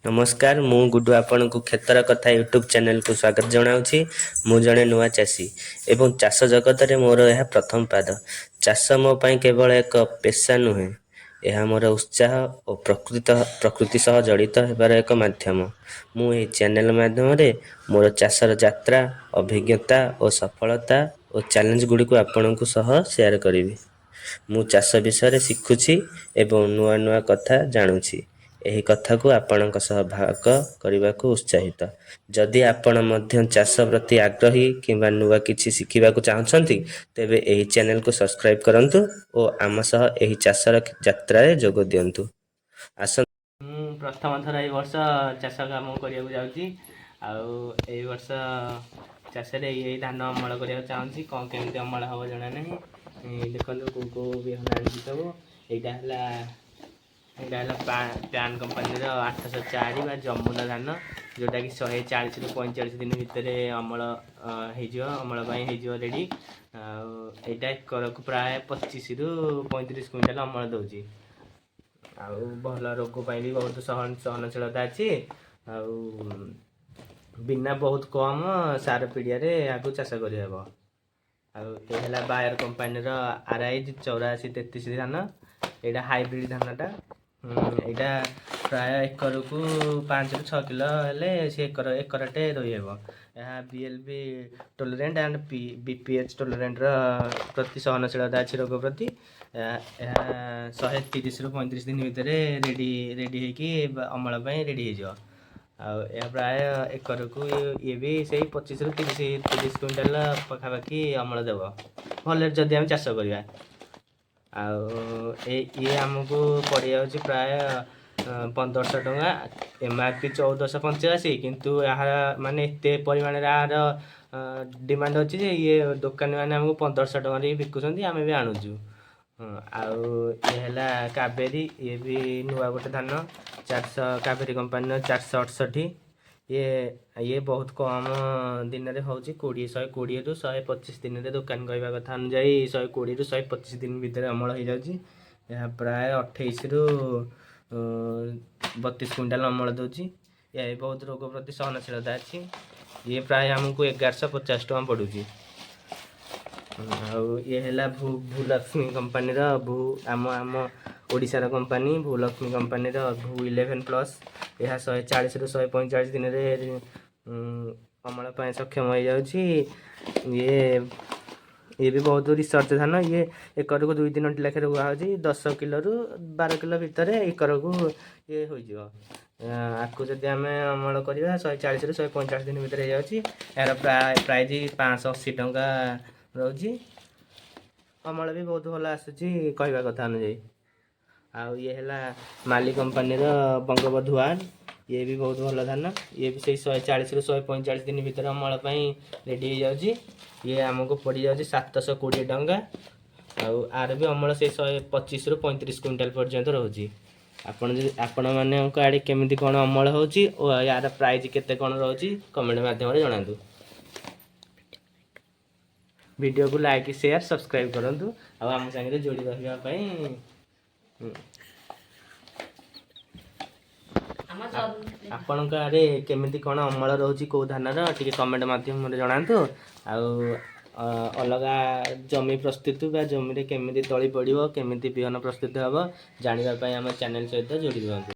ନମସ୍କାର, ମୁଁ ଗୁଡୁ ଆପଣଙ୍କୁ କ୍ଷେତର କଥା ୟୁଟ୍ୟୁବ୍ ଚ୍ୟାନେଲକୁ ସ୍ୱାଗତ ଜଣାଉଛି। ମୁଁ ଜଣେ ନୂଆ ଚାଷୀ ଏବଂ ଚାଷ ଜଗତରେ ମୋର ଏହା ପ୍ରଥମ ପାଦ। ଚାଷ ମୋ ପାଇଁ କେବଳ ଏକ ପେସା ନୁହେଁ, ଏହା ମୋର ଉତ୍ସାହ ଓ ପ୍ରକୃତି ସହ ଜଡ଼ିତ ହେବାର ଏକ ମାଧ୍ୟମ। ମୁଁ ଏହି ଚ୍ୟାନେଲ ମାଧ୍ୟମରେ ମୋର ଚାଷର ଯାତ୍ରା, ଅଭିଜ୍ଞତା ଓ ସଫଳତା ଓ ଚ୍ୟାଲେଞ୍ଜ ଗୁଡ଼ିକୁ ଆପଣଙ୍କୁ ସହ ସେୟାର କରିବି। ମୁଁ ଚାଷ ବିଷୟରେ ଶିଖୁଛି ଏବଂ ନୂଆ ନୂଆ କଥା ଜାଣୁଛି। ଏହି କଥାକୁ ଆପଣଙ୍କ ସହ ଭାଗ କରିବାକୁ ଉତ୍ସାହିତ। ଯଦି ଆପଣ ମଧ୍ୟ ଚାଷ ପ୍ରତି ଆଗ୍ରହୀ କିମ୍ବା ନୂଆ କିଛି ଶିଖିବାକୁ ଚାହୁଁଛନ୍ତି, ତେବେ ଏହି ଚ୍ୟାନେଲକୁ ସବସ୍କ୍ରାଇବ୍ କରନ୍ତୁ ଓ ଆମ ସହ ଏହି ଚାଷର ଯାତ୍ରାରେ ଯୋଗ ଦିଅନ୍ତୁ। ଆସନ୍ତୁ। ମୁଁ ପ୍ରଥମ ଥର ଏଇ ବର୍ଷ ଚାଷ କାମ କରିବାକୁ ଯାଉଛି ଆଉ ଏଇ ବର୍ଷ ଚାଷରେ ଏଇ ଧାନ ଅମଳ କରିବାକୁ ଚାହୁଁଛି। କ'ଣ କେମିତି ଅମଳ ହେବ ଜଣା ନାହିଁ। ଦେଖନ୍ତୁ, କେଉଁ କେଉଁ ବିହନ ଆଣିଛି ସବୁ। ଏଇଟା ହେଲା ପ୍ୟାନ୍ କମ୍ପାନୀର 804 ବା ଯମୁନା ଧାନ, ଯେଉଁଟାକି 140ରୁ 45 ଦିନ ଭିତରେ ଅମଳ ହେଇଯିବ, ଅମଳ ପାଇଁ ହେଇଯିବ ରେଡ଼ି। ଆଉ ଏଇଟା ଏକରକୁ ପ୍ରାୟ 25ରୁ 35 କୁଇଣ୍ଟାଲ ଅମଳ ଦେଉଛି। ଆଉ ଭଲ ରୋଗ ପାଇଁ ବି ବହୁତ ସହନଶୀଳତା ଅଛି। ଆଉ ବିନା ବହୁତ କମ୍ ସାର ପିଡ଼ିଆରେ ଏହାକୁ ଚାଷ କରିହେବ। ଆଉ ଏ ହେଲା ବାୟର କମ୍ପାନୀର ଆର୍ I 8433 ଧାନ। ଏଇଟା ହାଇବ୍ରିଡ଼ ଧାନଟା। ଏଇଟା ପ୍ରାୟ ଏକରକୁ 5ରୁ 6 କିଲୋ ହେଲେ ସେ ଏକରଟେ ରୋଇହେବ। ଏହା BLB tolerant and BPH ଟୋଲରେଣ୍ଟର ପ୍ରତି ସହନଶୀଳତା ଅଛି ରୋଗ ପ୍ରତି। ଏହା 130ରୁ 35 ଦିନ ଭିତରେ ରେଡ଼ି ରେଡ଼ି ହେଇକି ଅମଳ ପାଇଁ ରେଡ଼ି ହେଇଯିବ। ଆଉ ଏହା ପ୍ରାୟ ଏକରକୁ ଇଏ ବି ସେଇ 25ରୁ 30 କୁଇଣ୍ଟାଲ ପାଖାପାଖି ଅମଳ ଦେବ, ଭଲରେ ଯଦି ଆମେ ଚାଷ କରିବା। ଆଉ ଇଏ ଆମକୁ ପଡ଼ିଯାଉଛି ପ୍ରାୟ 1500 ଟଙ୍କା। ଏମ୍ଆର୍ପି 1485, କିନ୍ତୁ ଏହାର ମାନେ ଏତେ ପରିମାଣରେ ଏହାର ଡିମାଣ୍ଡ ଅଛି ଯେ ଇଏ ଦୋକାନୀମାନେ ଆମକୁ 1500 ଟଙ୍କାରେ ବି ବିକୁଛନ୍ତି, ଆମେ ବି ଆଣୁଛୁ। ହଁ, ଆଉ ଇଏ ହେଲା କାବେରୀ। ଇଏ ବି ନୂଆ ଗୋଟେ ଧାନ, କାବେରୀ କମ୍ପାନୀର 468। ଇଏ ବହୁତ କମ୍ ଦିନରେ ହେଉଛି, 120ରୁ 125 ଦିନରେ, ଦୋକାନ କହିବା କଥା ଅନୁଯାୟୀ 120ରୁ 125 ଦିନ ଭିତରେ ଅମଳ ହେଇଯାଉଛି। ଏହା ପ୍ରାୟ 28ରୁ 32 କୁଇଣ୍ଟାଲ ଅମଳ ଦେଉଛି। ଏହା ବି ବହୁତ ରୋଗ ପ୍ରତି ସହନଶୀଳତା ଅଛି। ଇଏ ପ୍ରାୟ ଆମକୁ 1150 ଟଙ୍କା ପଡ଼ୁଛି। ଆଉ ଇଏ ହେଲା ଭୂଲକ୍ଷ୍ମୀ କମ୍ପାନୀର, ଆମ ଆମ ଓଡ଼ିଶାର କମ୍ପାନୀ ଭୂଲକ୍ଷ୍ମୀ କମ୍ପାନୀର ଭୂ 11+। ଏହା 140ରୁ 145 ଦିନରେ ଅମଳ ପାଇଁ ସକ୍ଷମ ହେଇଯାଉଛି। ଇଏ ଇଏ ବି ବହୁତ ରିସର୍ଚ୍ଚ ଧାନ। ଇଏ ଏକରକୁ 2 3 ଲେଖାଏ ରୁଆ ହେଉଛି। 10 କିଲୋରୁ 12 କିଲୋ ଭିତରେ ଏକରକୁ ଇଏ ହୋଇଯିବ। ଆକୁ ଯଦି ଆମେ ଅମଳ କରିବା, 140ରୁ 145 ଦିନ ଭିତରେ ହେଇଯାଉଛି। ଏହାର ପ୍ରାଇଜ୍ 580 ଟଙ୍କା ରହୁଛି। ଅମଳ ବି ବହୁତ ଭଲ ଆସୁଛି କହିବା କଥା ଅନୁଯାୟୀ। ଆଉ ଇଏ ହେଲା ମାଲି କମ୍ପାନୀର ବଙ୍ଗବଧୂ 1। ଇଏ ବି ବହୁତ ଭଲ ଧାନ। ଇଏ ବି ସେଇ 140ରୁ 145 ଦିନ ଭିତରେ ଅମଳ ପାଇଁ ରେଡ଼ି ହେଇଯାଉଛି। ଇଏ ଆମକୁ ପଡ଼ିଯାଉଛି 720 ଟଙ୍କା। ଆଉ ଆର ବି ଅମଳ ସେଇ 125ରୁ 35 କୁଇଣ୍ଟାଲ ପର୍ଯ୍ୟନ୍ତ ରହୁଛି। ଆପଣ ଯଦି ଆପଣମାନଙ୍କ ଆଡ଼େ କେମିତି କ'ଣ ଅମଳ ହେଉଛି ଓ ୟାର ପ୍ରାଇଜ୍ କେତେ କ'ଣ ରହୁଛି, କମେଣ୍ଟ ମାଧ୍ୟମରେ ଜଣାନ୍ତୁ। ଭିଡ଼ିଓକୁ ଲାଇକ୍, ସେୟାର, ସବସ୍କ୍ରାଇବ୍ କରନ୍ତୁ ଆଉ ଆମ ସାଙ୍ଗରେ ଯୋଡ଼ି ରହିବା ପାଇଁ ଆମ ଆପଣଙ୍କ ଆଡ଼େ କେମିତି କ'ଣ ଅମଳ ରହୁଛି କେଉଁ ଧାନର, ଟିକେ କମେଣ୍ଟ ମାଧ୍ୟମରେ ଜଣାନ୍ତୁ। ଆଉ ଅଲଗା ଜମି ପ୍ରସ୍ତୁତି ବା ଜମିରେ କେମିତି ତଳି ପଡ଼ିବ, କେମିତି ବିହନ ପ୍ରସ୍ତୁତ ହେବ ଜାଣିବା ପାଇଁ ଆମ ଚ୍ୟାନେଲ୍ ସହିତ ଯୋଡ଼ି ରୁହନ୍ତୁ।